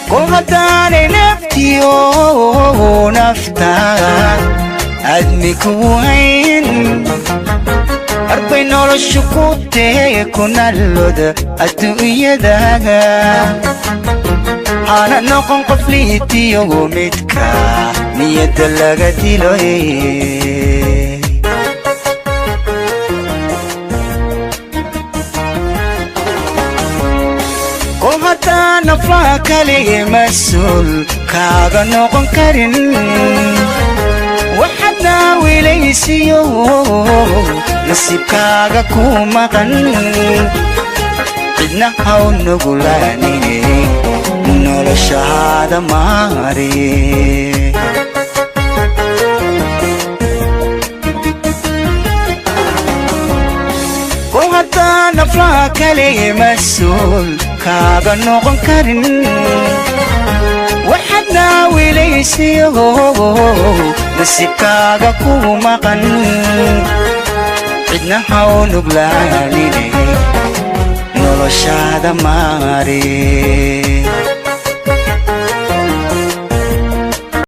Kol haddaanay naftiyo nafta admi ku hayn, arbay noloshu ku tee kunaloda adduunyadaga. Hana noqon qof liitiyo midka niyadda laga dilo. Kol haddaan naflaha kalige mas-uul kaaga noqon karin, waxaad naawilaysiyo nasiibkaaga ku maqan, cidna haw nugulaanine, noloshaada maare. Kol haddaan naflaha kalige mas-uul kaaga noqon karin, waxaad naawilaysiyo nasiibkaaga ku maqan, cidna haw nuglaanine, noloshaada maare.